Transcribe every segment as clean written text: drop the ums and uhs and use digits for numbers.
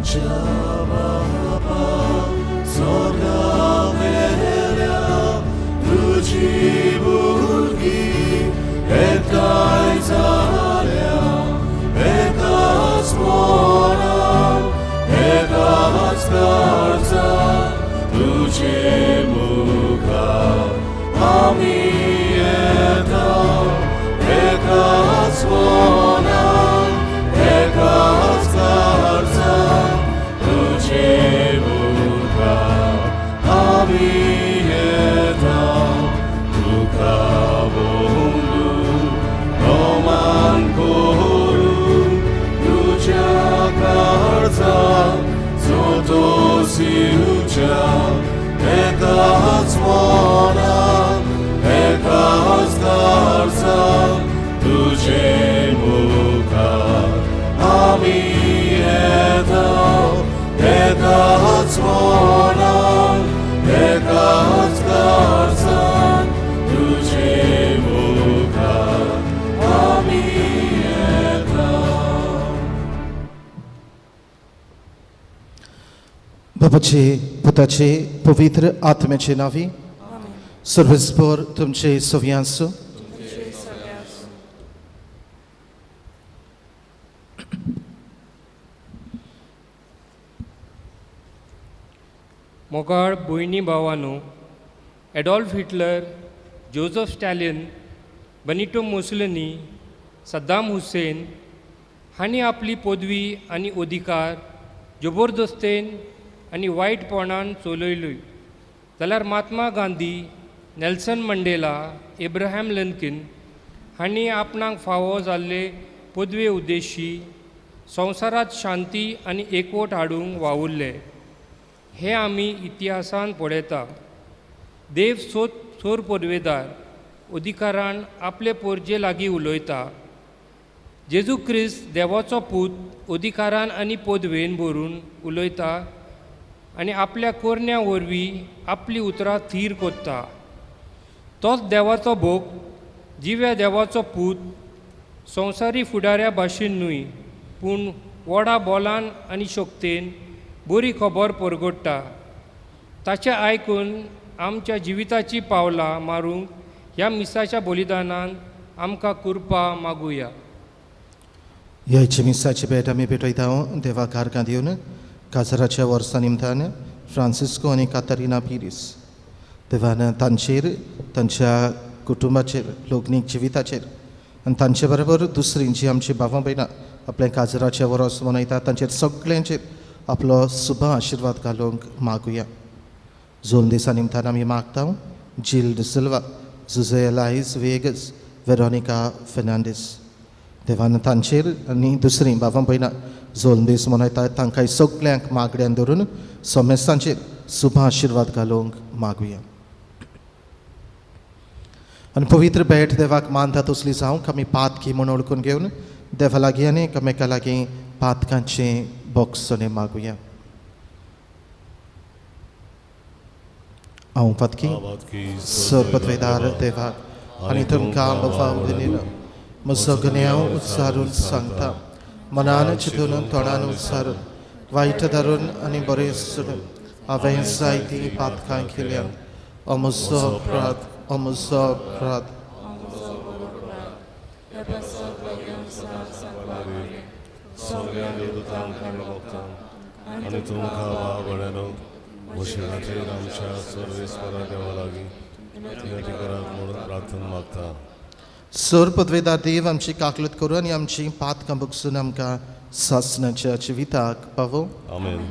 आमच्या बापा स्वर्गावेल्या तुजी भुरगीं एकठांय जाल्या एकाच मनान एकाच काळजान तुजे मुखार आमी येता एकाच मनान एकाच काळजान तुजे मुखार आमी येता तुका वंदून नमन करून तुज्या काळजाक संतोस दिवच्या एकाच मनान एकाच काळजान तुजे मुखार आमी येता एकाच मनान एकाच काळजान तुजे मुखार आमी येता. बापाचे, पुताचे, पवित्र आत्म्याचे नावी. सर्वेस्पर तुमचे सवी आसूं. तुमचे सगळे आसूं. मोगाळ भयणी भावानो, Adolf Hitler, Joseph Stalin, Benito Mussolini, Saddam Hussein हांणी आपली पदवी आनी अधिकार जबरदस्तेन आनी वायटपणान चलयली, जाल्यार Mahatma Gandhi, Nelson Mandela, Abraham Lincoln हांणी आपणाक फावो जाल्ले पदवे उद्देशी संवसारांत शांती आनी एकवट हाडूंक वावुरले. हें आमी इतिहासान पळयता. देव सोद सोर पदवेदार अधिकारान आपले पोरजे लागीं उलयता. जेजू क्रिस्त देवाचो पूत अधिकारान आनी पदवेन भरून उलयता आनी आपल्या कोरण्या वरवीं आपली उतरां थीर कोत्ता. तोच देवाचो भोग, जिव्या देवाचो पूत, संवसारी फुडाऱ्या भाशेन न्हय पूण व्हडा बोलान आनी शक्तेन बरी खबर परगट्टा. ताचें आयकून आमच्या जिविताचीं पावलां मारूंक ह्या मिसाच्या बलिदानान आमकां कृपा मागुया. ह्या मिसाची भेट आमी भेटयता देवा कारकां दिवन काजराच्या वर्सा निमतान फ्रांसिस्को आनी कातरिना पिरीस. देवान तांचेर, तांच्या कुटुंबाचेर, लग्नीक जिविताचेर आनी तांचे बरोबर दुसरीं जी आमची भावां भयणां आपल्या काजराचे वर्स मनयता तांचेर सगळ्यांचेर आपलो सुबा आशिर्वाद घालूंक मागुया. जोल दिसा निमतान आमी मागता जील डिसिल्वा, जुजे एलायज वेगस, वेरोनिका फेर्नांडीस. देवान तांचेर आनी दुसरीं भावां भयणां जोल दीस मनयता तांकां सगल्यांक मागड्यान धरून सोमेस्तांचेर सुबा आशिर्वाद घालूंक मागुया. आनी पवित्र भेट देवाक मानता तसली जावंक आमी पातकी म्हूण वळखून घेवन देवा लागीं आनी एकामेका लागीं पातकांचें बोगसणें मागुया. हांव पातकी सरपतवेदार देवाक आनी तुमकां बाबा म्हजो गुन्यांव उच्चारून सांगता. मनान चिंतून तोंडान उच्चारून वायट धरून आनी बरें सोडून हांवें जायतीं पातकां केल्या. ओ म्हजो अपराध, ओ म्हजो अपराध. सगळ्या देवदूतांक आनी भक्तांक आनी तुमकां भाव भयणांनो म्हजे खातीर आमच्या सर्वेस्परा देवा लागीं विनंती करात म्हणून प्रार्थना मागता. सर पदवेदार देव आमची काकलत करूं आनी आमची पातकां बगसून आमकां सासणाच्या जिविताक पावो. आमेन.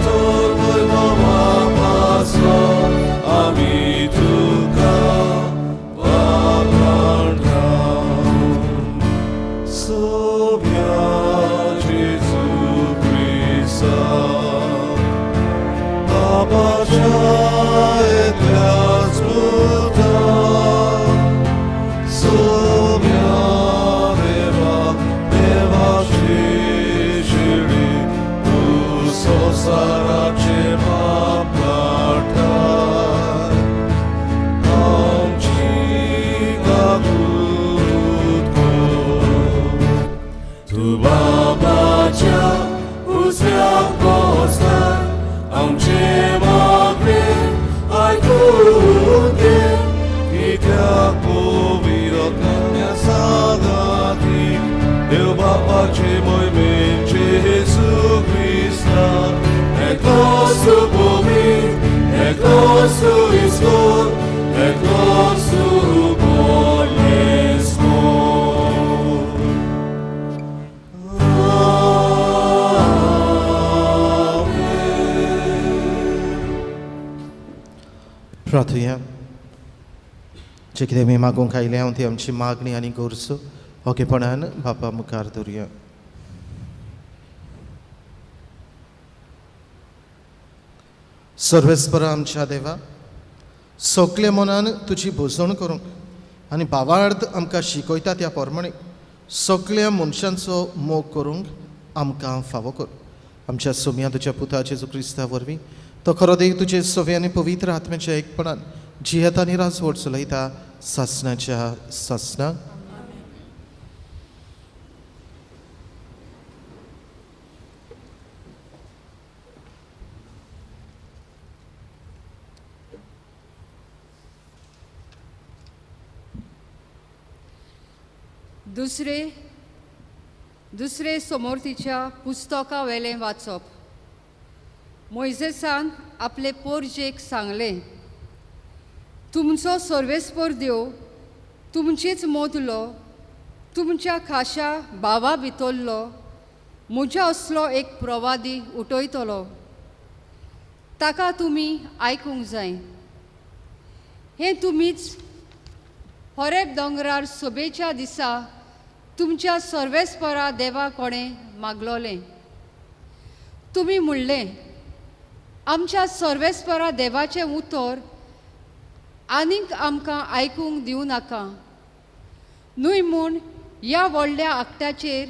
तोर बाबा आमी तुका वाखाणता. सोब्या जेजू क्रिस्ता बाबाच्या एकल्याच पुता सोब्या देवा देवाची शिडी तूं संवसाराचे पाप काडटा आमची काकूत कर. तूं बाबाच्या उजव्या बसला आमचे मागणे आयकून घे कित्याक पवित्र सांगाती देव बापाचे मोहिमेन जेजू क्रिस्ता एकलोच तूं पवित्र एकलोच तूं ईश्वर एकलोच तूं परमेश्वर. प्रार्थुया. जे कितें आमी मागूंक आयल्या ती आमची मागणी आनी गरजो ओगेपणान बापा मुखार दवरुया. सर्वेस्परा आमच्या देवा, सगल्या मनान तुजी भोजवण करूंक आनी भावार्थ आमकां शिकयता त्या प्रमाणे सगल्या मनशांचो मोग करूंक आमकां फावो कर. आमच्या सोम्या तुज्या पुता जेजू क्रिस्ता वरवीं तो खरो देव तुजे सवे आनी पवित्र आत्म्याच्या एकपणान जियेता आनी राजवट चलयता सासणाच्या सासणां. दुसरे समोरतीच्या पुस्तका वेलें वाचप. मोयजेसान आपले पोरजेक सांगलें, तुमचो सर्वेस्पर देव तुमचेच मोदलो तुमच्या खाशा भावा भितरलो म्हज्या असलो एक प्रवादी उठयतलो, ताका तुमी आयकूंक जाय. हें तुमीच होरेब दोंगरार सोबेच्या दिसा तुमच्या सर्वेस्परा देवा कोणें मागलोलें. तुमी म्हणलें, आमच्या सर्वेस्परा देवाचें उतर आनीक आमकां आयकूंक दिवं नाका, न्हय म्हूण ह्या व्हडल्या आकट्याचेर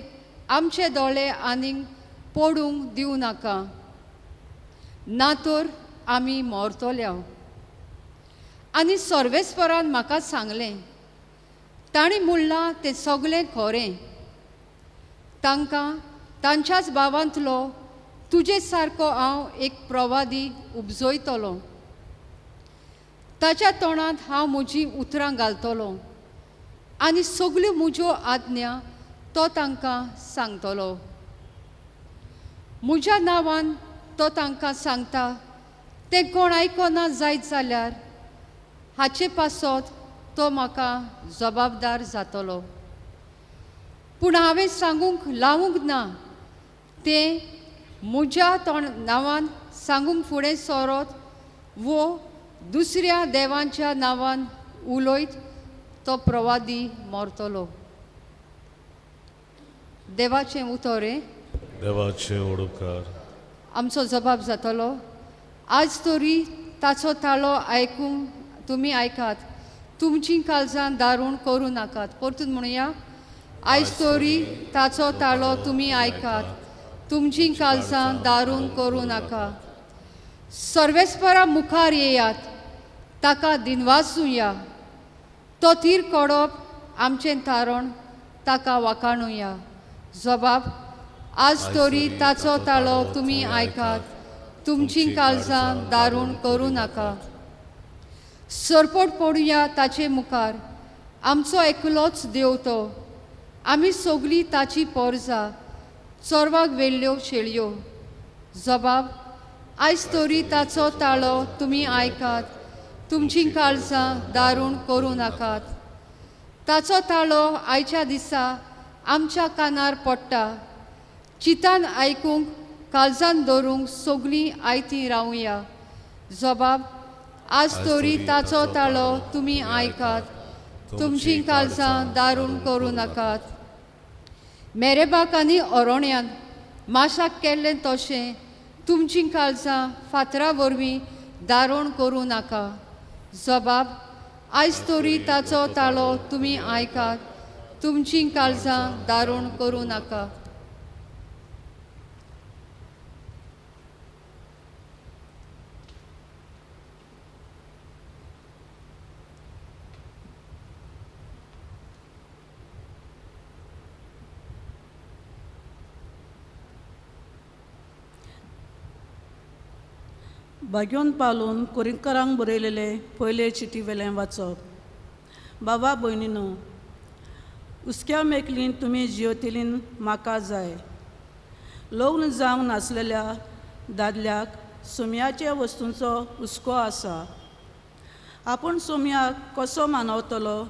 आमचे दोळे आनीक पडूंक दिवं नाका, ना तर आमी मरतल्या. आनी सर्वेस्परान म्हाका सांगलें, तांणी म्हणलां तें सगळें खरें. तांकां तांच्याच भावांतलो तुजे सारको हांव एक प्रवादी उपजयतलो, ताच्या तोंडांत हांव म्हजीं उतरां घालतलो आनी सगल्यो म्हज्यो आज्ञा तो तांकां सांगतलो. म्हज्या नांवान तो तांकां सांगता तें कोण आयकना जायत जाल्यार हाचे पासत तो म्हाका जबाबदार जातलो. पूण हांवें सांगूंक लावूंक ना तें म्हज्या तोंड नांवान सांगूंक फुडें सरत वो दुसऱ्या देवांच्या नांवान उलयत तो प्रवादी मरतलो. देवाचें उतर हें. देवाचें उपकार. आमचो जबाब जातलो. आज तरी ताचो ताळो आयकूंक तुमी आयकात, तुमचीं काळजां दारूण करूं नाकात. परतून म्हणुया, आयज तरी ताचो ताळो तुमी आयकात, तुमचीं काळजां दारूण करूं नाका. सर्वेस्परा मुखार येयात, ताका दिनवासुया, तो तीर कोडप आमचें तारण ताका वाखाणुया. जबाब, आज तरी ताचो ताळो तुमी आयकात, तुमचीं काळजां दारूण करूं नाका. सरपट पडुया ताचे मुखार, आमचो एकलोच देव तो, आमी सगळीं ताची पोरजा चोरवाक व्हेल्ल्यो शेळयो. जबाब, आयज तरी ताचो ताळो तुमी आयकात, तुमचीं काळजां दारूण करूं नाकात. ताचो ताळो आयच्या दिसा आमच्या कानार पडटा, चितान आयकूंक काळजान दवरूंक सगळीं आयतीं रावया. जबाब आज तरी ताचो ताळो तुमी आयकात, तुमचीं काळजां दारूण करूं नाकात. मेरेबाक आनी ओरोण्यान माशाक केल्लें तशें तुमचीं काळजां फातरा वरवीं दारूण करूं नाका. जबाब आयज तरी ताचो ताळो तुमी आयकात, तुमचीं काळजां दारूण करूं नाका. भाग्योन पालून कोरिंकरांक बरयलेले पयले चिटी वेलें वाचप. बाबा भयणीनो, हुस्क्या मेकलीन तुमी जियोतेलीन म्हाका जाय. लग्न जावंक नासलेल्या दादल्याक सोम्याच्या वस्तूंचो हुस्को आसा. आपूण सोम्याक कसो मानवतलो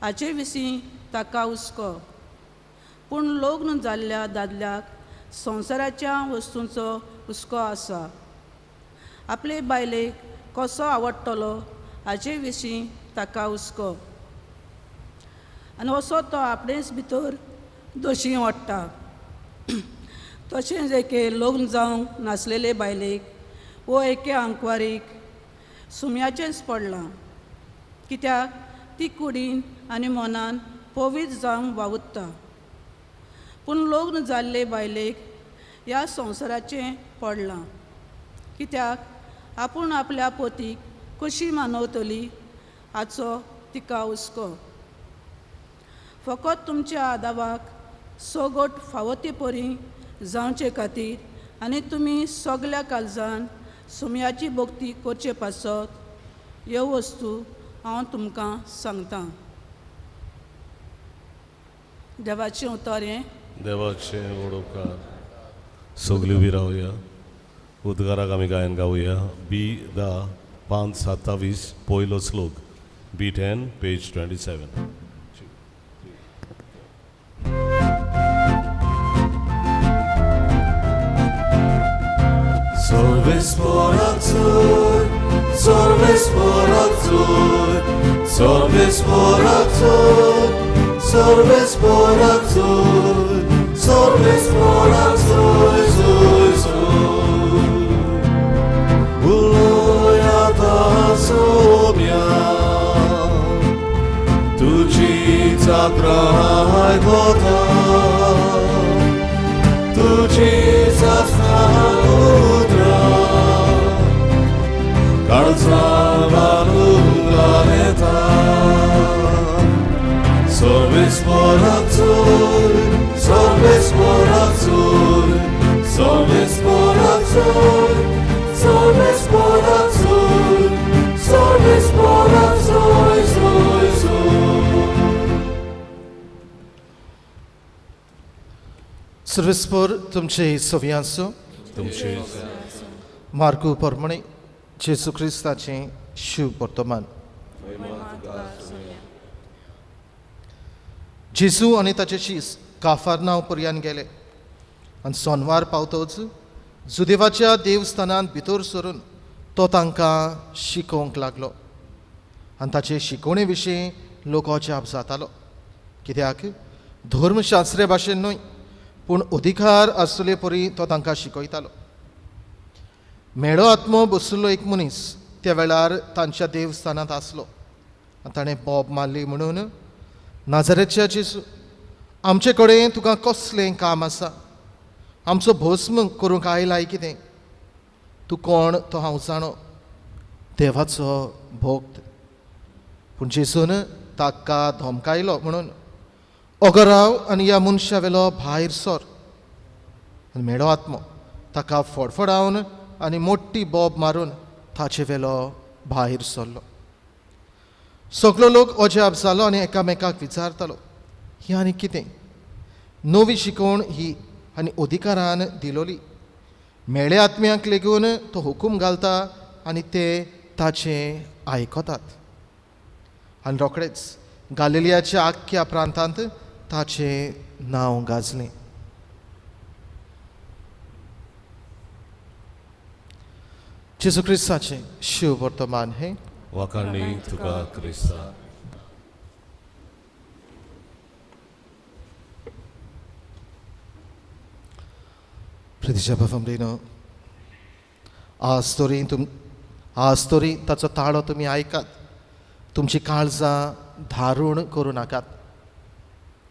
हाचे विशीं ताका हुस्को. पूण लग्न जाल्ल्या दादल्याक संवसाराच्या वस्तूंचो हुस्को आसा. आपले बायलेक कसो आवडटलो हाचे विशीं ताका हुस्को. आनी असो तो आपणेच भितर दोशी ओडटा. तशेंच एके लग्न जावंक नासलेले बायलेक वो एके आंकवारीक सुम्याचेंच पडलां, कित्याक ती कुडीन आनी मनान पवित्र जावंक वावुरता. पूण लग्न जाल्ले बायलेक ह्या संवसाराचें पडलां, कित्याक आपूण आपल्या पोतीक कशी मानवतली हाचो तिका हुस्को. फकत तुमच्या आदावाक सोगट फावो ते परी जावचे खातीर आनी तुमी सगल्या काळजान सुम्याची भक्ती करचे पासत ह्यो वस्तू हांव तुमकां सांगतां. देवाचें उतर हें. देवाचें उडोवकार. सगळीं उबी रावया. उद्गाराक आमी गायन गावया. बी 10 5 27 पयलो श्लोक. बी 10 पेज 27. सर्वेस्पराचोय, सर्वेस्पराचोय, सर्वेस्पराचोय, सर्वेस्पराचोय, सर्वेस्पराचोय, जोय जोय. उलयाता सोम्या, तुजी जात्रा आयकता, तुजी जात्रा उतरां काळजा बालून येता. सर्वेस्पराचोय, सर्वेस्पराचोय, सर्वेस्पराचोय, सर्वेस्पराचोय, सर्वेस्पराचोय, जोय जोय. सर्वेस्पर तुमचे सव्यांसो. तुमचे मार्कू परमणे जेजू क्रिस्ताचें शिव वर्तमान. जेजू आनी ताचे शीस काफारनांव पर्यान गेले आनी सोनवार पावतोच जुदेवाच्या देवस्थानांत भितर सरून तो तांकां शिकोवंक लागलो आनी ताचे शिकोवणे विशीं लोक अजाप जातालो, कित्याक धर्मशास्त्रे भाशेन न्हय पूण अधिकार आसले परी तो तांकां शिकयतालो. मेळो आत्मो बशिल्लो एक मनीस त्या वेळार तांच्या देवस्थानांत आसलो आनी ताणें बोब मारली म्हणून, नाजारेच्या जेजू, आमचे कडेन तुका कसलें काम आसा? आमचो भस्म करूंक आयलाय कितें? तूं कोण तो हांव जाणो, देवाचो भक्त. पूण जेजून ताका धमकायलो म्हणून, अगो राव आनी ह्या मनशा वेलो भायर सर. आनी मेळो आत्मो ताका फडफडावन आनी मोठी बोब मारून ताचे वेलो भायर सरलो. सगलो लोक अजाप जालो आनी एकामेकाक विचारतालो, ही आनी कितें नवी शिकवण ही आनी अधिकारान दिलोली? मेळे आत्म्यांक लेगून तो हुकूम घालता आनी ते ताचें आयकतात. आनी रोखडेच गालिलियाच्या आख्ख्या प्रांतांत ताचें नांव गाजलें. जेजू क्रिस्ताचें शिव वर्तमान हें वाखाणी तुका क्रिस्ता. प्रितीच्या भावांनो, आज तरी आज तरी ताचो ताळो तुमी आयकात, तुमची काळजां धारूण करूं नाकात.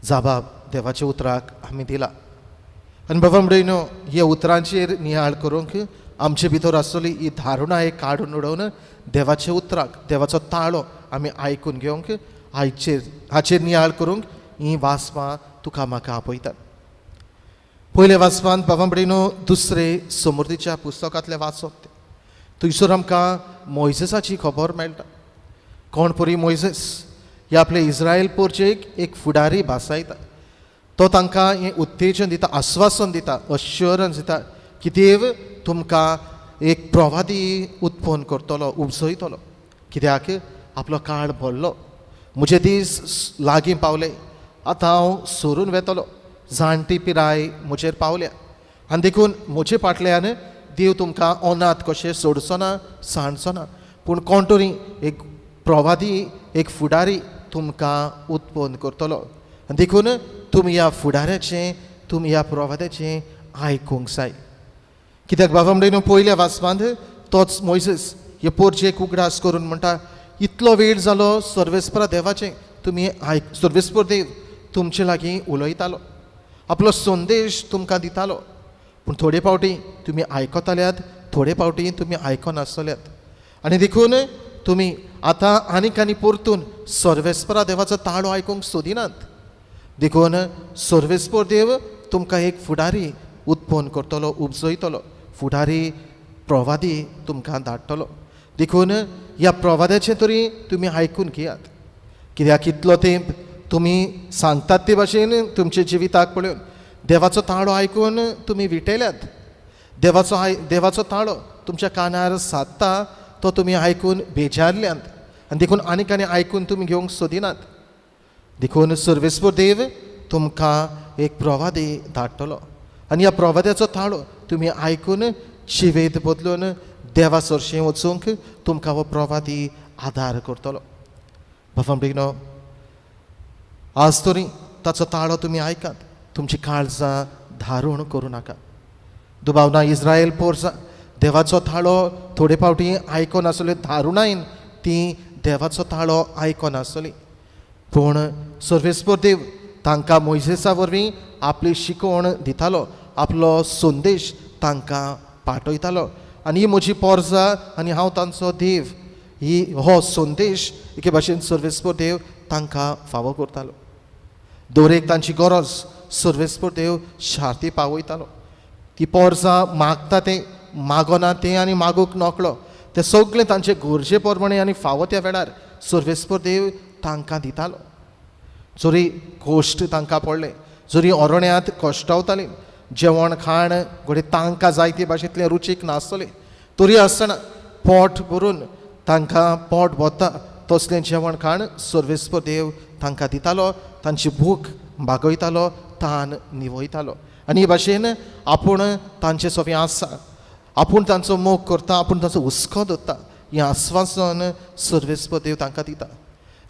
जाबाब देवाच्या उतराक आमी दिला आनी बाबा म्हणून ह्या उतरांचेर नियाळ करूंक आमचे भितर आसतली ही धारुणां एक काडून उडोवन देवाच्या उतराक देवाचो ताळो आमी आयकून घेवंक हाचेर नियाळ करूंक ही वाचपां तुका म्हाका आपयतात. पयल्या वाचपांत बाबा म्हणून दुसरे समृद्धीच्या पुस्तकांतलें वाचप तें थंयसर आमकां मोयजेसाची खबर मेळटा. कोण परी मोयजेस हे आपले इस्रायल पोरचेक एक फुडारी भासायता. तो तांकां हें उत्तेजन दिता, आस्वासन दिता, अश्योरन्स दिता की देव तुमकां एक प्रवादी उत्पन्न करतलो, उपजयतलो. कित्याक आपलो काळ भरलो, म्हजे दीस लागीं पावले, आतां हांव सरून वेतलो, जाणटी पिराय म्हजेर पावल्या आनी देखून म्हजे फाटल्यान देव तुमकां अनाथ कशें सोडचो ना, सांडचो ना, पूण कोण तरी एक प्रवादी एक फुडारी तुमकां उत्पन्न करतलो आनी देखून तुमी ह्या फुडाऱ्याचें तुमी ह्या प्रवाद्याचें आयकूंक जाय. कित्याक बाबा म्हणून पयल्या वाचपांत तोच मोयसेस हे पोरचेक उगडास करून म्हणटा, इतलो वेळ जालो सर्वेस्परा देवाचें तुमी आयक, सर्वेस्पर देव तुमचे लागीं उलयतालो, आपलो संदेश तुमकां दितालो, पूण थोडे फावटी तुमी आयकताल्यात, थोडे फावटी तुमी आयकनासल्यात आनी देखून तुमी आतां आनीक आनी परतून सर्वेस्परा देवाचो ताळो आयकूंक सोदिनात. देखून सर्वेस्पर देव तुमकां एक फुडारी उत्पन्न करतलो, उपजयतलो, फुडारी प्रवादी तुमकां धाडटलो. देखून ह्या प्रवाद्याचें तरी तुमी आयकून घेयात. कित्याक इतलो तेंप तुमी सांगतात ते भाशेन तुमच्या जिविताक पळोवन देवाचो ताळो आयकून तुमी विटयल्यात, देवाचो ताळो तुमच्या कानार सादता तो तुमी आयकून बेजारल्यात आनी देखून आनीक आनी आयकून तुमी घेवंक सोदिनात. देखून सर्वेस्पर देव तुमकां एक प्रवादी धाडटलो आनी ह्या प्रवाद्याचो ताळो तुमी आयकून जिवेत बदलून देवा सरशीं वचूंक तुमकां हो प्रवादी आदार करतलो. बाबा भयणो, आज तरी ताचो ताळो तुमी आयकात, तुमची काळजां धारूण करूं नाका. दुबाव ना इस्रायल पोरसां देवाचो ताळो थोडे फावटी आयकनासले, धारुणायन ती देवाचो ताळो आयकनासली, पूण सर्वेस्पर देव तांकां मोयजेसा वरवीं आपली शिकवण दितालो, आपलो संदेश तांकां पाठयतालो आनी ही म्हजी पोरसां आनी हांव तांचो देव, ही हो संदेश एके भाशेन सर्वेस्पर देव तांकां फावो करतालो. दरेक तांची गरज सर्वेस्पर देव शार्ती पावयतालो. ती पोरसां मागता तें मागना तें आनी मागूंक नकळो तें सगळें तांचे गरजे प्रमाणे आनी फावो त्या वेळार सर्वेस्पर देव तांकां दितालो. जरी कश्ट तांकां पडले, जरी अरण्यांत कश्टावतालीं, जेवण खाण घडये तांकां जाय ते भाशेंतलें रुचीक नासतलें, तरी आसतना पोट भरून तांकां पोट भरता तसलें जेवण खाण सर्वेस्पर देव तांकां दितालो, तांची भूक भागयतालो, तान निवयतालो आनी हे भाशेन आपूण तांचे सोबें आसा, आपूण तांचो मोग करता, आपूण तांचो हुस्को दवरता, हें आस्वासन सर्वेस्पर देव तांकां दिता.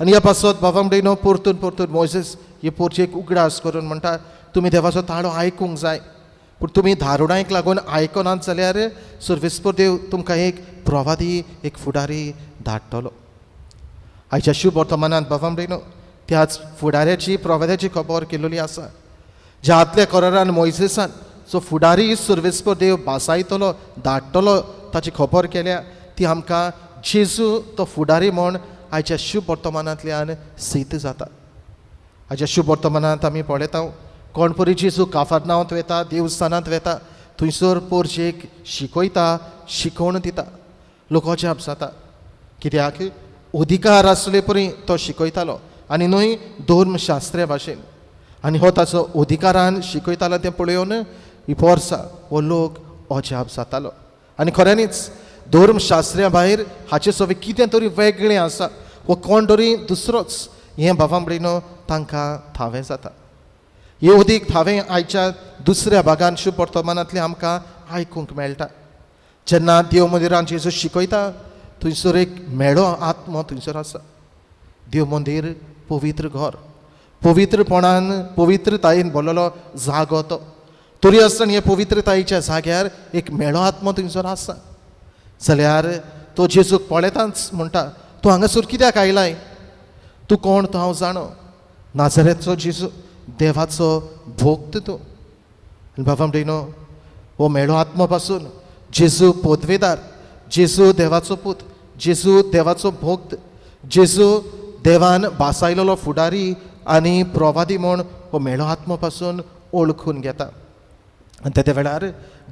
आनी ह्या पासत बाबा म्हणटा परतून परतून मोयजेस हे पोरचेक उगडास करून म्हणटा, तुमी देवाचो ताळो आयकूंक जाय, पूण तुमी धारुणायक लागून आयकनात जाल्यार सर्वेस्पर देव तुमकां एक प्रवादी एक फुडारी धाडटलो. आयच्या शुभ वर्तमानांत बाबा म्हणटा त्याच फुडाऱ्याची प्रवाद्याची खबर केल्ली आसा, ज्या आदल्या करारान मोयजेसान जो फुडारी सर्वेस्पर देव भासायतलो, धाडटलो ताची खबर केल्या, ती आमकां जेजू तो फुडारी म्हूण आयच्या शुभ वर्तमानांतल्यान सिद्ध जाता. आयच्या शुभ वर्तमानांत आमी पळयता कोण परी जेजू काफरनांवांत वता, देवस्थानांत वता, थंयसर पोरचेक शिकयता, शिकोवन दिता, लोक अजाप जाता कित्याक अधिकार आसले परी तो शिकयतालो आनी न्हय धर्मशास्त्र्या भाशेन, आनी हो ताचो अधिकारान शिकयतालो तें पळोवन ही पोरसां हो लोक अजाप जातालो. आनी खऱ्यांनीच धर्मशास्त्र्या भायर हाचे सगळें कितें तरी वेगळें आसा, हो कोण तरी दुसरोच हें बाबा भयणो तांकां थावें जाता. हे अदीक थावें आयच्या दुसऱ्या भागान शुभ वर्तमानांतलें आमकां आयकूंक मेळटा. जेन्ना देव मंदिरान जेजू शिकयता थंयसर एक मेळो आत्मो थंयसर आसा. देव मंदीर पवित्र घर, पवित्रपणान पवित्रतायेन भरलेलो जागो तो. तरी आसतना हे पवित्रतायेच्या जाग्यार एक मेळो आत्मो थंयसर आसा. जाल्यार तो जेजूक पळयताच म्हणटा, तूं हांगासर कित्याक आयलाय? तूं कोण तो हांव जाणो, नाजरेचो जेजू, देवाचो भोक्त तूं. आनी बाबा म्हणटा हो मेळो आत्मो पासून जेजू पोदवेदार, जेजू देवाचो पूत, जेजू देवाचो भोक्त, जेजू देवान भासायलेलो फुडारी आनी प्रवादी म्हूण हो मेळो आत्मो पासून ओळखून घेता. आनी तेद्या वेळार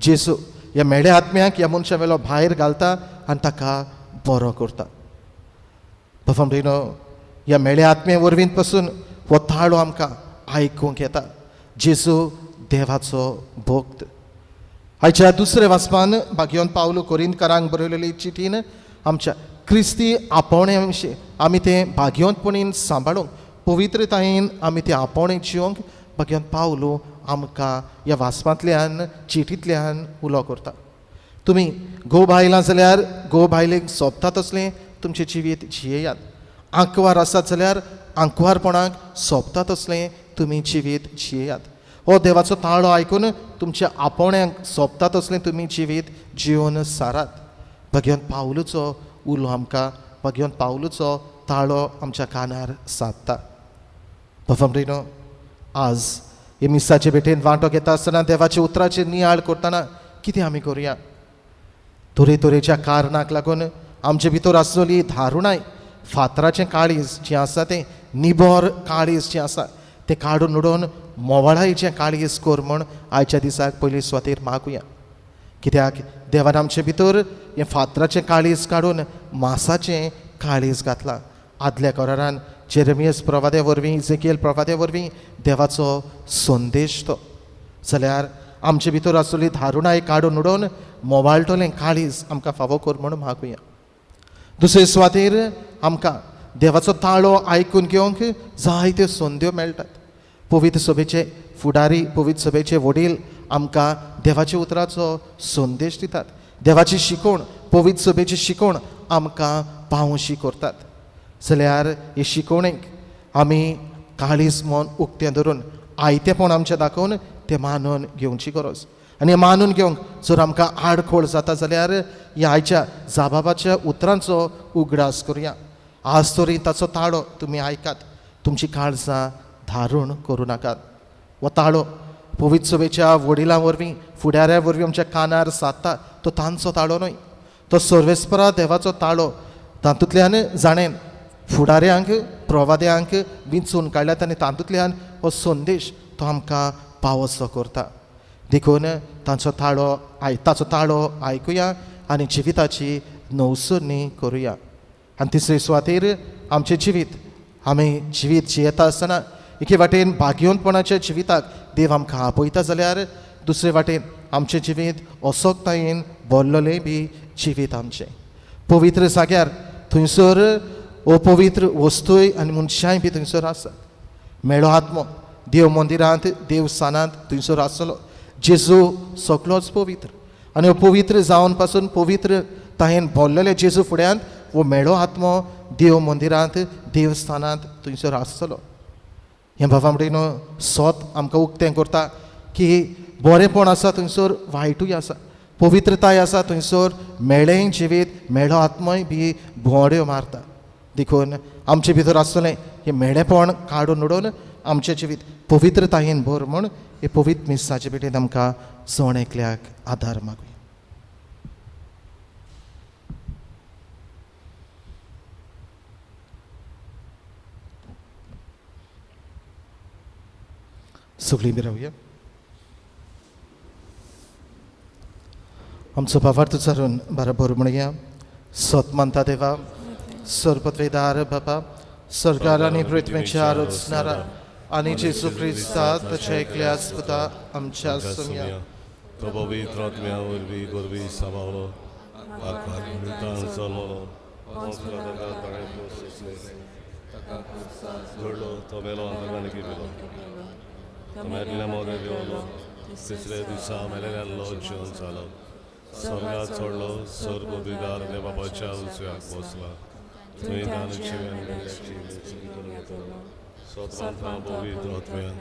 जेजू ह्या मेळ्या आत्म्याक ह्या मनशा वेलो भायर घालता आनी ताका बरो करता. बाबा म्हणटा ह्या मेळ्या आत्म्या वरवीं पासून हो ताळो आमकां आयकूंक येता, जेजू देवाचो भक्त. आयच्या दुसऱ्या वाचपान भाग्योन पावलो कोरिंतकारांक बरयलेली चिटीन आमच्या क्रिस्ती आपोवण्या विशीं आमी तें भाग्योंतपणीन सांबाळूंक, पवित्रतायेन आमी तें आपोवणें जिवंक भाग्योन पावलो आमकां ह्या वाचपांतल्यान चिटींतल्यान उलो करता. तुमी घोव बायलां जाल्यार घोव बायलेक सोबता तसलें तुमचें जिवीत जियेयात. आंकवार आसात जाल्यार आंकवारपणाक सोबता तसलें तुमी जिवीत जियेयात. हो देवाचो ताळो आयकून तुमच्या आपोवण्यांक सोबता तसलें तुमी जिवीत जिवन सारात. भाग्योन पावलूचो उलो आमकां, भाग्योन पावलूचो ताळो आमच्या कानार सादता. बाबा म्हणटा आज हे मिसाचे भेटेन वांटो घेता आसतना देवाच्या उतराचेर नियाळ करतना कितें आमी करुया? तरेतरेच्या कारणाक लागून आमचे भितर आसलेली धारुणाय, फातराचें काळीज जें आसा तें निबर काळीज जें आसा तें काडून उडोवन मोवाळायेचें काळीज कर म्हूण आयच्या दिसाक पयली सुवातेर मागुया. कित्याक देवान आमचे भितर हें फातराचें काळीज काडून मासाचें काळीज घातलां. आदल्या करारान जेरेमियस प्रवाद्या वरवीं, इजेकियल प्रवाद्या वरवीं देवाचो संदेश तो. जाल्यार आमचे भितर आसलेली धारुणाय काडून उडोवन मोवाळटलें काळीज आमकां फावो कर म्हूण मागुया. दुसरे सुवातेर आमकां देवाचो ताळो आयकून घेवंक जायत्यो संद्यो मेळटात. पवित्र सभेचे फुडारी, पवित्र सभेचे वडील आमकां देवाच्या उतराचो संदेश दितात. देवाची शिकवण, पवित्र सभेची शिकवण आमकां पावशी करतात. जाल्यार हे शिकवणेक आमी काळीज मन उक्तें धरून आयतेपण आमचें दाखोवन तें मानून घेवची गरज. आनी मानून घेवंक जर आमकां आडखोळ जाता जाल्यार ह्या आयच्या जाबाबाच्या उतरांचो उगडास करुया. आज तरी ताचो ताळो तुमी आयकात, तुमची काळजां धारण करूं नाकात. हो ताळो पवित्र सभेच्या वडिलां वरवीं, फुडाऱ्या वरवीं आमच्या कानार सादता तो तांचो ताळो न्हय, तो सर्वेस्परा देवाचो ताळो. तातूंतल्यान जाणें फुडाऱ्यांक, प्रवाद्यांक विंचून काडल्यात आनी तातूंतल्यान हो संदेश तो आमकां पावसो करता. देखून तांचो ताळो ताचो ताळो आयकुया आनी जिविताची नवसरणी करुया. आनी तिसरे सुवातेर आमचें जिवीत, आमी जिवीत जियेता आसतना एके वाटेन भाग्योनपणाच्या जिविताक देव आमकां आपयता जाल्यार दुसरे वाटेन आमचें जिवीत असोकतायेन भरलेलें बी जिवीत आमचें. पवित्र जाग्यार थंयसर अपवित्र वस्तूय आनी मनशांय बी थंयसर आसात. मेळो आत्मो देव मंदिरांत, देवस्थानांत थंयसर आसलो. जेजू सगळोच पवित्र आनी पवित्र जावन पासून पवित्र तायेन भरलेले जेजू फुड्यांत हो मेळो आत्मो देव मंदिरांत, देवस्थानांत थंयसर आसतलो. हें बाबा म्हणटा सोत आमकां उक्तें करता की बरेंपण आसा थंयसर वायटूय आसा, पवित्रताय आसा थंयसर मेळें जिवीत, मेळो आत्मोय बी भोंवड्यो मारता. देखून आमचे भितर आसतलें हें मेळेपण काडून उडोवन आमचें जिवीत पवित्रतायेन भर म्हूण हे पवित्र मिसाचे भेटेंत आमकां जण एकल्याक आदार मागुया. सगळीं बी रावया. आमचो भावार्थ उच्चारून बरोबर म्हणया. सत मानता देवा, सर्वपत्वेदार बाबा, सरकार आनी पृथ्वीच्या रचणारा आनी जेजू क्रिस्ता ताच्या एकल्या पुता आमच्या सोम्या तो पवित्र आत्म्या वरवीं गोरवी साबावलो, जल्मलो, घडलो, तो मेलो ताका निकिलो, तो मेल्ल्या मोदें देंवलो, तिसऱ्या दिसा मेलेल्यान जिवन जालो, स्वर्गात चडलो, सर्व पदवीदार देव बापाच्या उजव्याक बसला, थंय तांची आनी मेल्ल्याची वेंचणूक करून घेतलो. स्वतंत्र पवित्र आत्म्यान,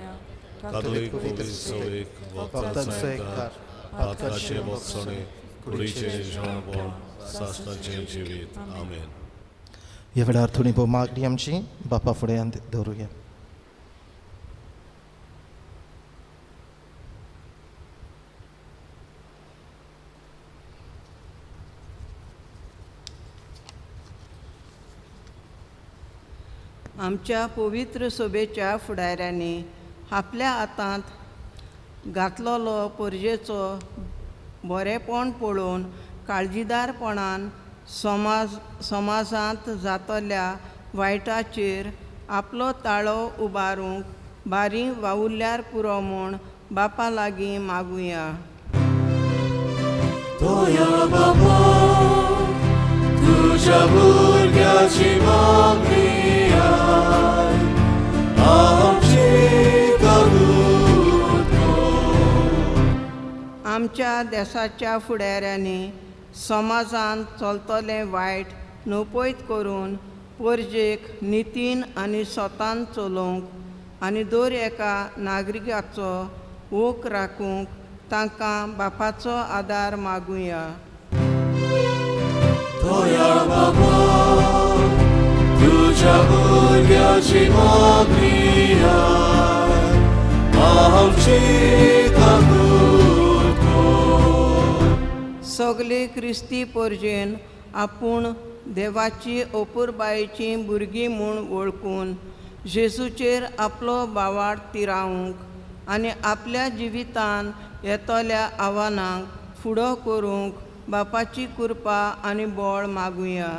कातोलीक पवित्र सभेक, भक्तांचो एकचार, पातकाचे भोगसणे, कुडीचें जेवणपण, सासणाचें जिवीत. आमेन. ह्या वेळार थोडी भोव मागणी आमची बापा फुड्यांत दवरुया. आमच्या पवित्र सभेच्या फुडाऱ्यांनी आपल्या हातांत घातलेलो परजेचो बरेपण पळोवन काळजीदारपणान समाजांत जातल्या वायटाचेर आपलो ताळो उबारूंक बारी वावुरल्यार पुरो म्हूण बापा लागीं मागुया. बाबा, तुज्या भुरग्याची मागणी आमची कबूल कर. आमच्या देशाच्या फुडाऱ्यांनी समाजांत चलतलें वायट नपयत करून परजेक नितीन आनी स्वतान चलोवंक आनी दर एका नागरिकाचो ओक राखूंक तांकां बापाचो आदार मागुया. बाबा, तुज्या भुरग्याची मागणी आमची कबूल कर. सगळे क्रिस्ती परजेन आपूण देवाची अपुरबायेची भुरगीं म्हूण वळखून जेजूचेर आपलो बावाड तिरावंक आनी आपल्या जिवितान येतल्या आव्हानांक फुडो करूंक बापाची कृपा आनी बळ मागुया.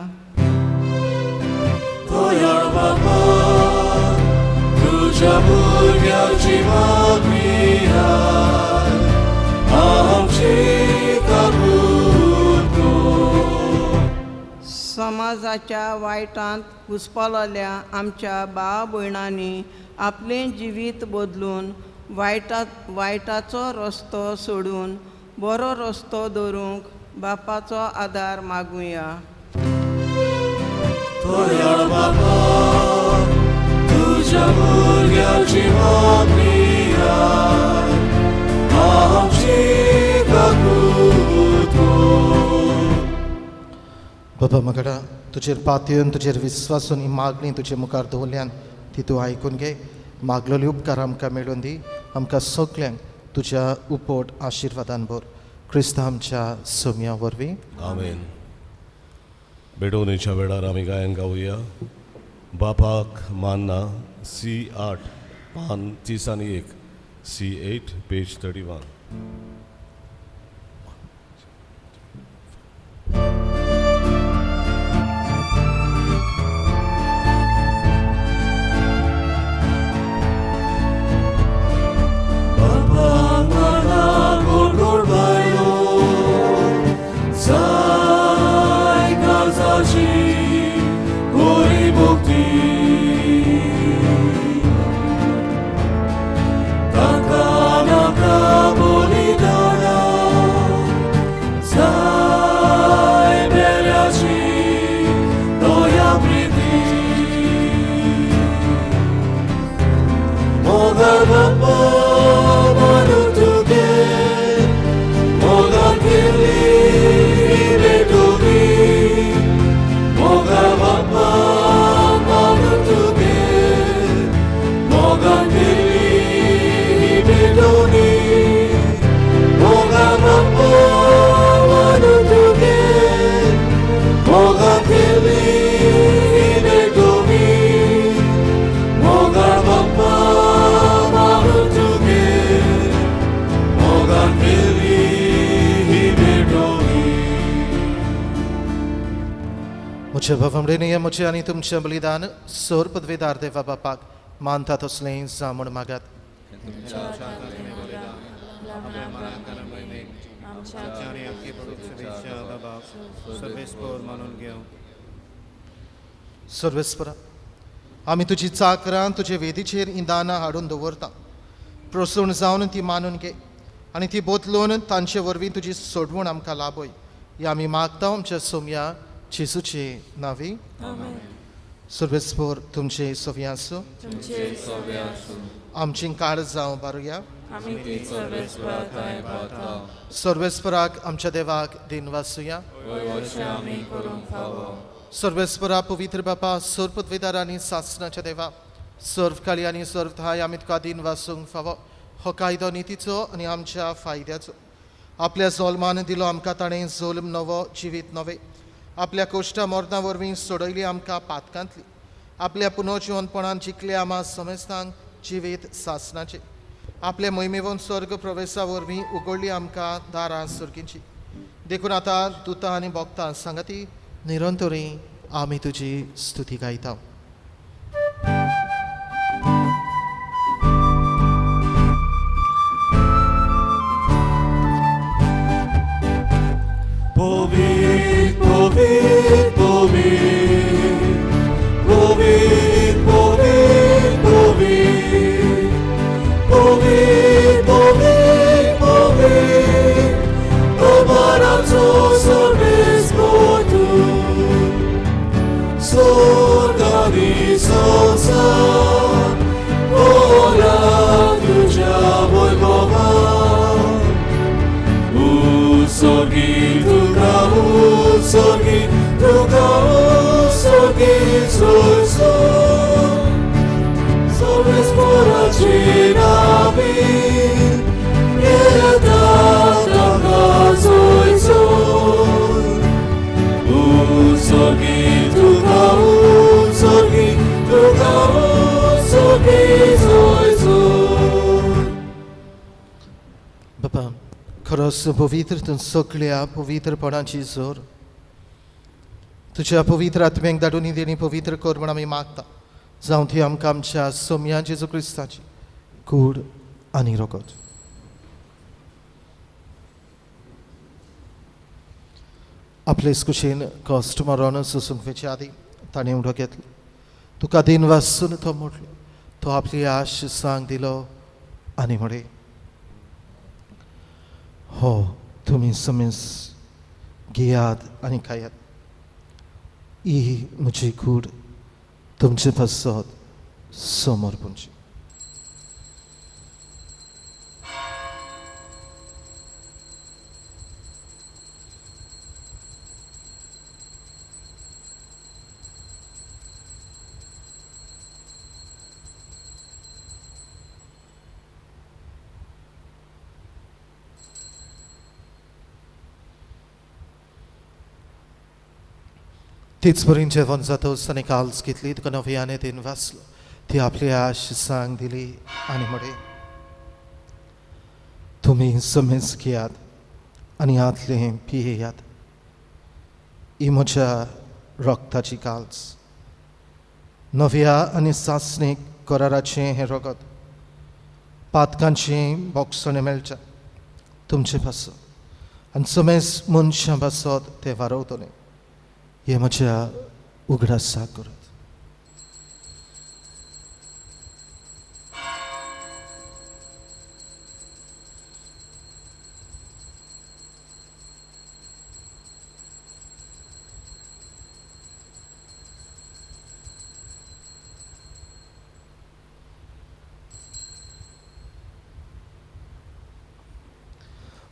बाबा, तुज्या भुरग्याची मागणी आमची कबूल कर. समाजाच्या वायटांत घुस्पलेल्या आमच्या भाव भयणांनी आपलें जिवीत बदलून वायटाचो रस्तो सोडून बरो रस्तो दवरूंक बापाचो आदार मागुया. बाबा, तुज्या भुरग्याची मागणी आमची कबूल कर. बाबा म्हाका तुजेर पातयेवन तुजेर विस्वासून ही मागणी तुजे मुखार दवरल्यान ती तूं आयकून घे. मागलेले उपकार आमकां मेळून दी. आमकां सगल्यांक तुज्या उपट आशिर्वादान भर. क्रिस्तांव आमच्या सोम्या वरवीं. आमेन. भेटवणेच्या वेळार आमी गायन गावया. बापाक मान्ना, C8 पान 31, C8 page 31. म्हज्या भावंडींनी म्हजें आनी तुमचें बलिदान सोर पदवेदार देवा बापाक मानता तसलें जावं म्हूण मागात. सर्वेस्परा, आमी तुजी चाकरां तुजे वेदीचेर इंदानां हाडून दवरता. प्रसून जावन ती मानून घे. आनी ती बदलून तांचे वरवीं तुजी सोडवण आमकां लाभय. ही आमी मागता आमच्या सोमया जेजूचे नांवी. सर्वेस्पोर तुमचे सवी आसूं. आमची काळ जावं बारुया. सर्वेस्पराक आमच्या देवाक दिन वासुया. सर्वेस्परा पवित्र बापा, सर्व पदवीदार आनी सासनाच्या देवा, सर्व काळी आनी सर्व थाय आमी तुका दिन वासूंक फावो. हो कायदो नितीचो आनी आमच्या फायद्याचो. आपल्या जोल्मान दिलो आमकां ताणें जोल्म नवो जिवीत नवें. आपल्या कोश्टा मरणां वरवीं सोडयली आमकां पातकांतली. आपल्या पुनर्जिवनपणान जिखले आमा समेस्तांक जिवीत सासनाचें. आपल्या मोहिमेवन स्वर्ग प्रवेशा वरवीं उगडली आमकां दारां सर्गींची. देखून आतां दुतां आनी भोगतां सांगाती निरंतरी आमी तुजी स्तुती गायता. Povit, povit, povit, povit, povit, povit, povit, povit, povit, Obarazzo sorvesportu, sorda di sonsa, ora tu già vuoi bova, Usorgi tuka usorgi tuka usorgi soiso, sorvesporaci navi, pietà tanga soiso. Usorgi tuka usorgi soiso. बाबा खरोच पवित्र तूं सगळ्या पवित्रपणाची जोर तुज्या पवित्र आत्म्याक धाडून देणी पवित्र कर म्हण आमी मागता. जावं ती आमकां आमच्या सोमया जेजू क्रिस्ताची कूड आनी रगत. आपलेच कुशीन कश्ट मरण सोसूंक वचचे आदीं ताणें उडो घेतलो. तुका दिन वासून तो म्हटलो. तो आपली आश सांग दिलो आनी म्हळें, हो तुमी समेस घेयात आनी खायात. ही म्हजी कूड तुमचे पासत समर्पणची. तीच परीन जेवण जातच ताणें काल्स घेतली, तुका नव्याने दिन वाचलो. ती आपली आश सांग दिली आनी म्हळें, तुमी समेज घेयात आनी हातलें पियेयात. ही म्हज्या रगताची काल्स, नव्या आनी सासणीक कराराचें हें रगत पातकांचें बोगसणें मेळचें तुमचे पासत आनी समेज मनशां पासत तें वारवतलें. हे म्हज्या उगडासाक करात.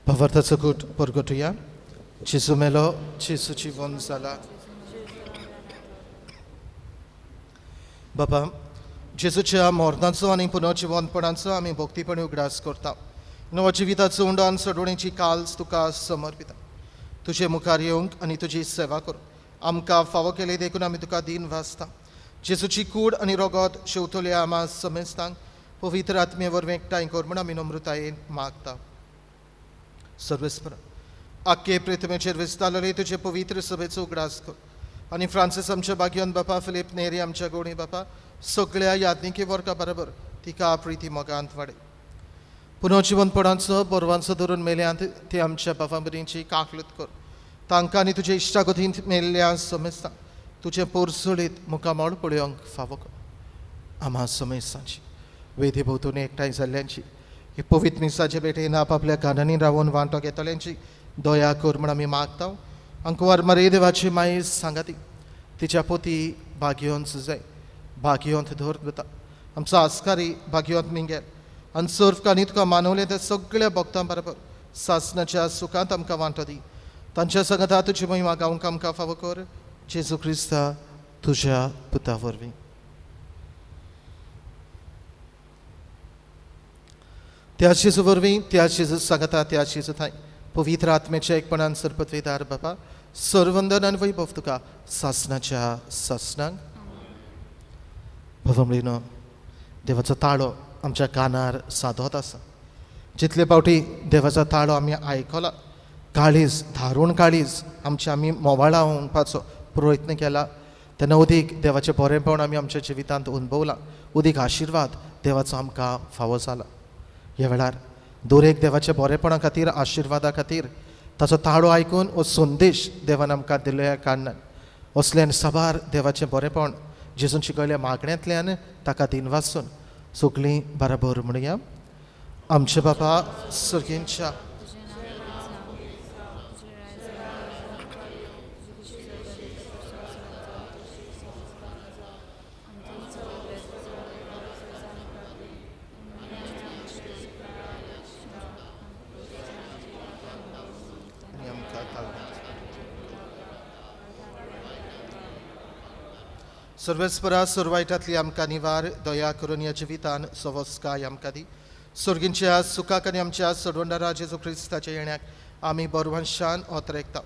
भावार्थाचो कूट परगटुया. जेजू मेलो, जेजू जिवन जाला. बाबा जेजूच्या मरणाचो आनी पुनर्जिवनपणाचो आमी भक्तीपणी उगडास करता. नवो जिविताचो उंडो आनी सोडवणेची काल्स तुका समर्पिता. तुजे मुखार येवंक आनी तुजी सेवा करूंक आमकां फावो केली देखून आमी तुका दिन वाचता. जेजूची कूड आनी रगत शेवतल्या आमा समेस्तांक पवित्र आत्मे वरवीं एकठांय कर म्हूण आमी नम्रतायेन मागता. सर्वेस्पर आख्खे पृथ्वीचेर विस्तारलेले तुजे पवित्र सभेचो उगडास कर आनी फ्रांसीस आमच्या बागियोन बापा, फिलीप नेरी आमच्या गोणी बापा, सगळ्या यादनिकी वर्गा बरोबर तिका प्रिती मोगांत वाडय. पुनर्जिवनपणाचो बरवांचो धरून मेल्यांत ते आमच्या बाबा भयणींची काकलूत कर. तांकां आनी तुजे इश्टागतींत मेल्ल्या समेस्तांक तुजें पोरसुळीत मुखामळ पळोवंक फावो कर. आमा समेस्तांची वेदी भोंवतणी एकठांय जाल्ल्यांची ही पवित्र मिसाचे भेटेन आपापल्या कानांनी रावन वांटो घेतल्यांची दया कर म्हण आमी मागता. अंकुवार मरे देवाची माई सांगाती तिच्या पोती भाग्योंत जाय भाग्योंत धर वता आमचो आस्कारी भाग्योंत मिंगेल आनी सर्व कानी तुका मानवलें त्या सगळ्या भक्तां बरोबर सासनाच्या सुखांत आमकां वांटो दी. तांच्या संगता तुजी महिमा गावंक आमकां फावो कर जेजू क्रिस्ता तुज्या पुता वरवीं. त्या जेजू वरवीं त्या जेजू सांगता त्या जेजू थांय पवित्र आत्म्याच्या एकपणान सरपत्वेदार बापा सर्वंदन आनी वैभव तुका सासनाच्या सासनाक. भवमळीनो देवाचो ताळो आमच्या कानार सादत आसा. जितले फावटी देवाचो ताळो आमी आयकला काळीज धारून काळीज आमचे आमी मोवाळावपाचो प्रयत्न केला तेन्ना उदीक देवाचें बरेंपण आमी आमच्या जिवितांत अनुभवलां. उदीक आशिर्वाद देवाचो आमकां फावो जाला. ह्या वेळार दरेक देवाच्या बरेपणा खातीर आशिर्वादा खातीर ताचो ताळो आयकून हो संदेश देवान आमकां दिल्ल्या कारणान असल्यान साबार देवाचें बरेंपण जेजून शिकयल्या मागण्यांतल्यान ताका दिनवासून सगळीं बराबर म्हणया. आमचे बापा सर्गेंच्या सर्वेस्परा सुरवायटांतली आमकां निवार दया करून ह्या जिवितान सवस्काय आमकां दी. सर्गींच्या सुखाक आनी आमच्या सोडवणारा जेजू क्रिस्ताच्या येण्याक आमी बरवंशान ओतरेकता.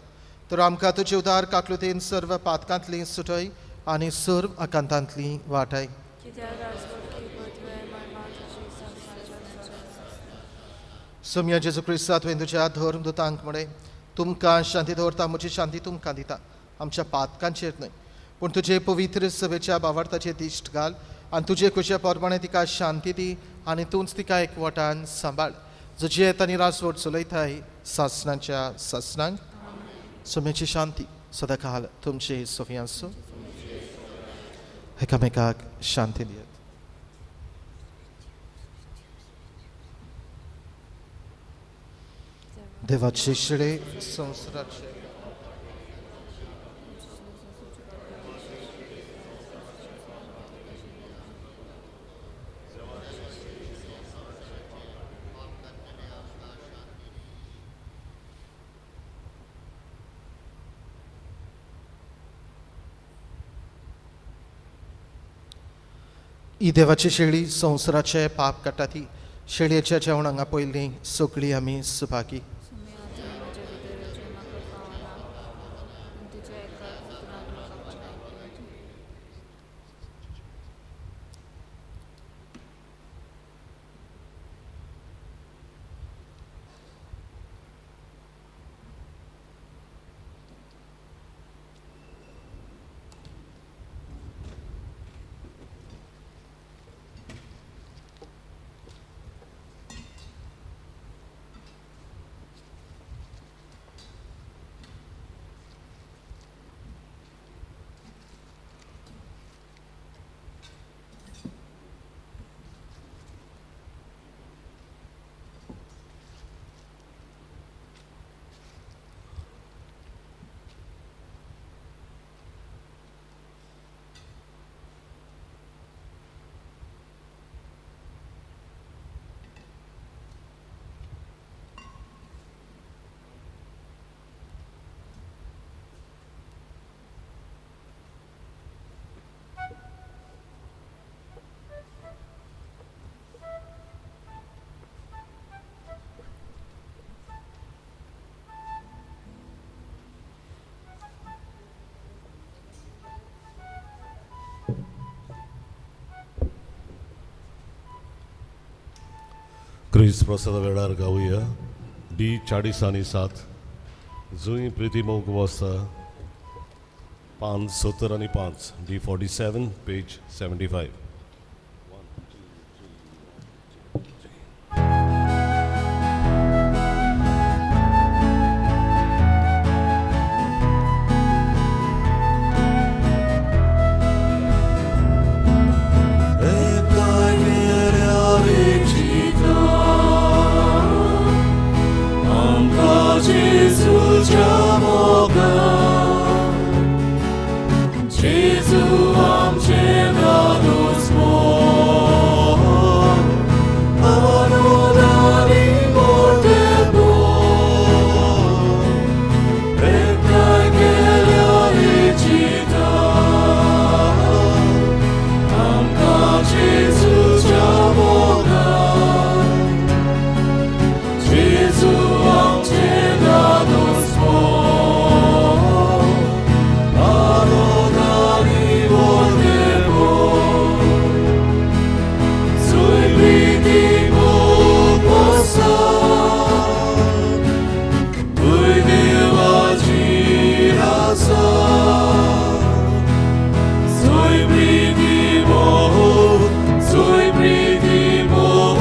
तर आमकां तुजे उदार काकलुतीन सर्व पातकांतली सुटय आनी सर्व आकांतांतली वाटाय. सोम्या जेजू क्रिस्ता तुवें तुज्या धर्म दुतांक म्हळें तुमकां शांती दवरता म्हजी शांती तुमकां दिता आमच्या पातकांचेर न्हय पूण तुजे पवित्र सभेच्या बावार्थाचे दिश्ट घाल आनी तुजे खुशे प्रमाणे तिका शांती दी आनी तूंच तिका एकवटान सांबाळ जो येता आनी रासवट चलयताय सासनाच्या सासनांक. सोम्याची शांती सदांकाल तुमचे सोफी आसूं. एकामेकाक शांती दियात. देवाचे शेळे संवसाराचे ही देवाची शेळी संवसाराचे पाप काडटा ती शेळयेच्या जेवण हांगा पयलीं सगळीं आमी सुभागी. क्रिस्त प्रसादा वेळार गावया डी 40 आनी 7 जुई प्रिती मोग वस्ता 5 70 आनी 5 डी 47 पेज 75. Ecai आसा जुय प्रीती मोह जुय प्रीती मोह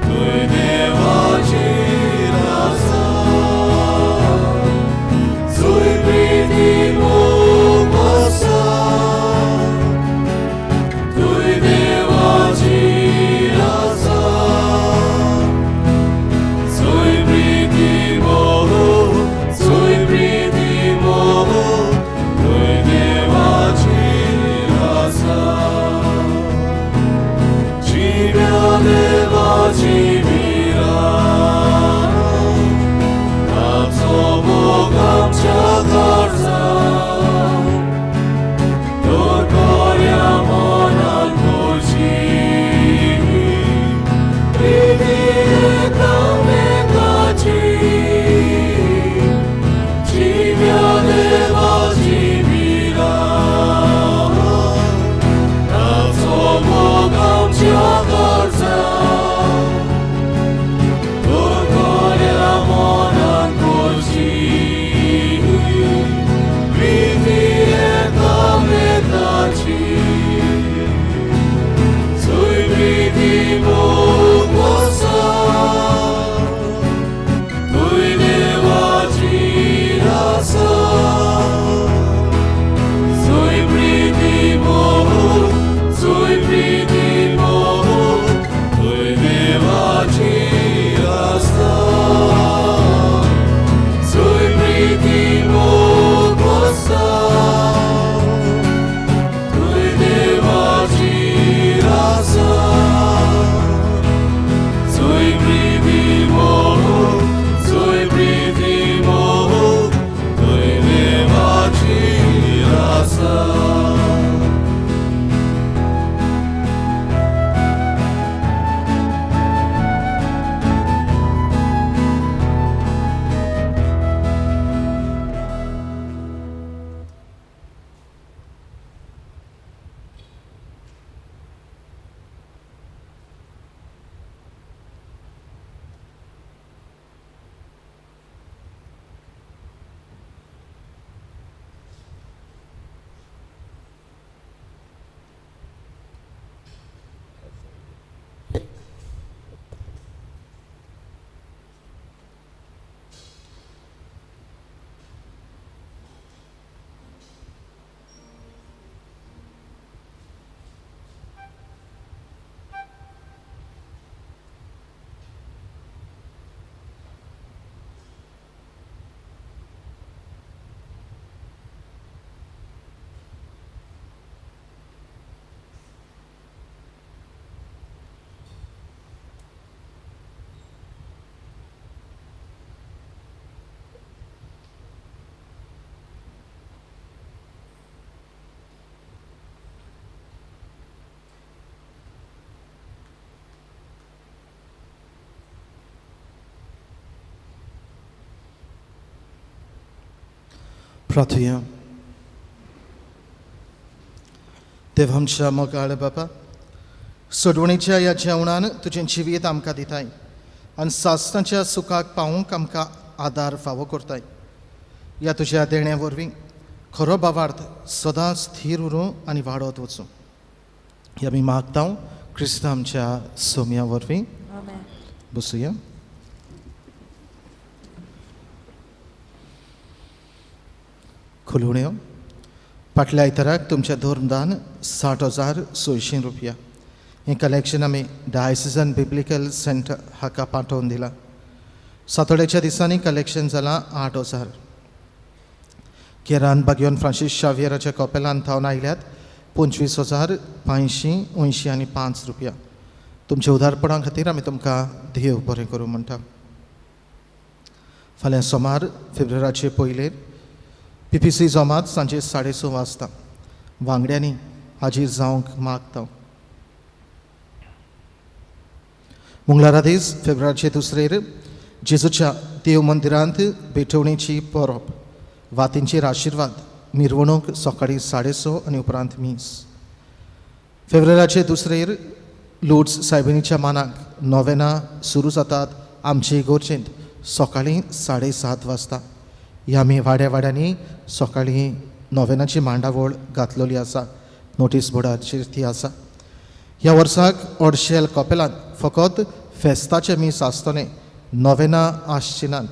तुय देवाचेर आसा जुय प्रीती मोग आसा तुय देवाचेर आसा जुय प्रीती मोह जुय प्रीती मोह तुय देवाचेर आसा जिव्या देवाची भिरांत आमचो मोग आमच्या काळजांत तर खऱ्या मनान तुजी प्रिती एकामेकाची जिव्या देवाची भिरांत आमचो मोग आमच्या काळजांत तर खऱ्या मनान तुजी प्रिती एकामेकाची जुय प्रिती मोग आसा तुय देवाचेर आसा जुय प्रिती मोग जुय प्रिती मोग तुय देवाचेर आसा जुय प्रिती मोग आसा तुय देवाचेर आसा जुय प्रिती मोग जुय प्रिती मोग तुय देवाचेर आसा. प्रार्थुया. देव आमच्या मोगाळ बापा, सोडवणीच्या ह्या जेवणान तुजें जिवीत आमकां दिताय आनी सासणाच्या सुखाक पावूंक आमकां आदार फावो करताय. ह्या तुज्या देण्या वरवीं खरो भावार्थ सदांच थीर उरूं आनी वाडत वचूं, हे आमी मागता क्रिस्त आमच्या सोम्या वरवीं. बसुया. खुलवण्यो. फाटल्या आयताराक तुमच्या धर्मदान 60,600 रुपया हें कलेक्शन आमी डायसिजन बिब्लिकल सेंटर हाका पाठोवन दिलां. सातोड्याच्या दिसांनी कलेक्शन जालां 8,000. केरान बागयोन फ्रांसीस शावियराच्या कॉपेलान थावन आयल्यात 25,585 रुपया. तुमच्या उदारपणा खातीर आमी तुमकां देव बरें करूं म्हणटा. फाल्यां सोमार फेब्रुवाराचे पयलेर PPC जमात सांजे 6:30 वाजता वांगड्यांनी हाजीर जावंक मागता. मंगळारा दीस फेब्रुवारीचे दुसरेर जेजूच्या देव मंदिरांत भेटवणेची परब, वातींचेर आशिर्वाद, मिरवणूक सकाळीं 6:30 आनी उपरांत मीस. फेब्रुवारीचे दुसरेर लुड्स सायबिणीच्या मानाक नोवेना सुरू जातात आमचे इगोर्जेंत सकाळीं 7:30 वाजता. ही आमी वाड्या वाड्यांनी सकाळीं नोवेनाची मांडावळ घातलेली आसा, नोटीस बोर्डाचेर ती आसा. ह्या वर्साक ओडशेल कपेलांत फकत फेस्ताचें मीस आसतलें, नोवेना आसची नात.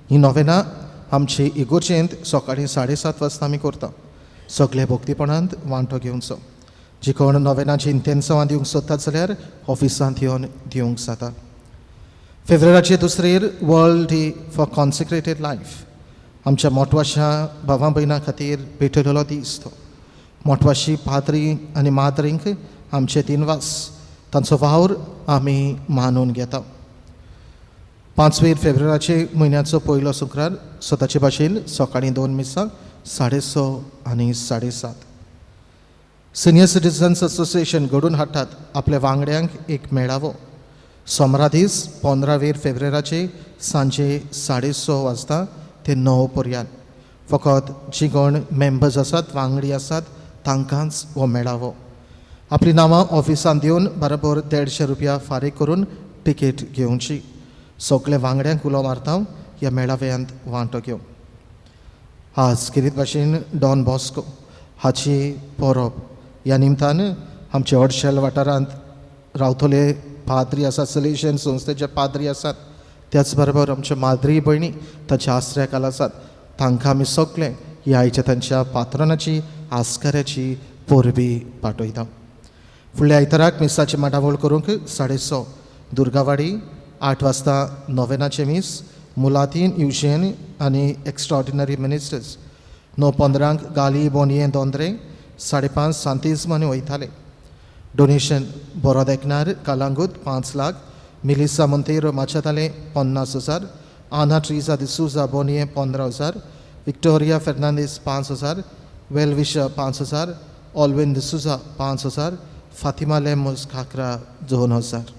ही नोवेना आमचे इगोर्जेंत सकाळीं 7:30 वाजता आमी करता. सगळे भक्तीपणांत वांटो घेवचो. जी कोण नोवेनाची इंतेन्सांवां दिवंक सोदतात जाल्यार ऑफिसांत येवन दिवंक जाता. फेब्रुवारीचे दुसरेर world day for consecrated life आमच्या मोटवाशा भावा भयणां खातीर भेटयलेलो दीस तो. मोटवाशी पाद्री आनी माद्रींक आमचे दिनवास, तांचो वावर आमी मानून घेता. 5 फेब्रुवारीचे म्हयन्याचो पयलो शुक्रार स्वताचे भाशेन सकाळीं 2 मिसां 6:30 आनी 7:30. सिनियर सिटीजन्स असोसिएशन घडून हाडटात आपल्या वांगड्यांक एक मेळावो. सोमारा दीस 15 फेब्रुवारीचे सांजे 6:30 वाजता ते 9 पर्यंत. फकत जी कोण मेंबर्स आसात, वांगडी आसात तांकांच हो मेळावो. आपली नांवां ऑफिसांत दिवन बरोबर 150 रुपया फारीक करून तिकेट घेवची. सगळे वांगड्यांक उलो मारता ह्या मेळाव्यांत वांटो घेवंक. आज खेरीत भाशेन डॉन बॉस्को हाची परब ह्या निमतान आमच्या ओडशेल वाठारांत रावतले पाद्री आसात, सलेशन संस्थेचे पाद्री आसात, त्याच बरोबर आमच्या माद्री भयणी ताच्या आसऱ्याक आसात, तांकां आमी सगळे ह्या आयच्या तांच्या पात्रणाची आस्काराची परबी पाठयता. फुडल्या आयताराक मिसाची मांडावळ करूंक 6:30 दुर्गावाडी, 8 वाजता नोवेनाचें मीस, मुलातीन युजेन आनी एक्स्ट्राऑर्डिनरी मिनिस्टर्स, 9:15 गाली बोंडये दोंद्रे, 5:30 सांतिज्म आनी वयताले. डोनेशन बोरो देखणार कालांगूत 5 लाख, मिलिसा मोंतेरो माचाताले 50,000, आना ट्रिजा डिसूजा बोनिये 15,000, विक्टोरिया फेर्नांदीस 5,000, वेलविशा 5,000, ऑलविन डिसूजा 5,000, फातिमा लेमोस खाकरा 2,000.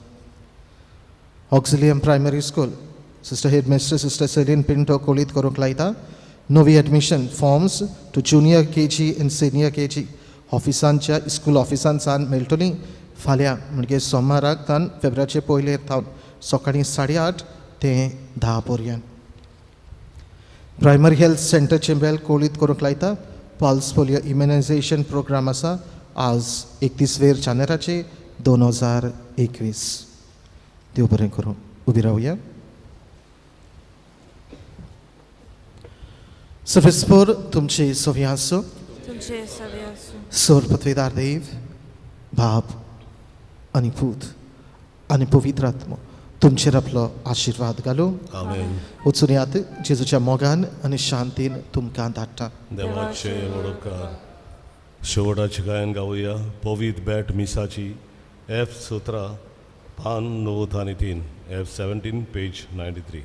Auxilium primary school sister headmaster sister Celine Pinto कोळीत करूंक लायता. नवी admission forms to junior K G आनी सिनियर के जी ऑफिसांच्या स्कूल ऑफिसांसान मेळटली फाल्यां म्हणजे सोमाराक तान फेब्रुवारीचे पयले थावन सकाळीं 8:30 ते 10 पर्यंत. प्रायमरी हेल्थ सेंटर चेंबेल कोळीत करूंक लायता. पल्स पोलियो इम्युनायझेशन प्रोग्राम आसा आज 31 जानेवारीचे 2021. देव बरें करूं. उबी रावया. सर्वेस्पोर तुमचे सवी आसूं. सोर पृथ्वीदार देव बाप आनी पूत आनी पवित्र आत्मो तुमचेर आपलो आशिर्वाद घालूं. वचून यात जेजूच्या मोगान आनी शांतीन तुमकां धाडटा. देवाचे वडोकार शेवटाची गायन गावया. पवित्र बॅट मिसाची F 17 पान 93 F 17 page 93.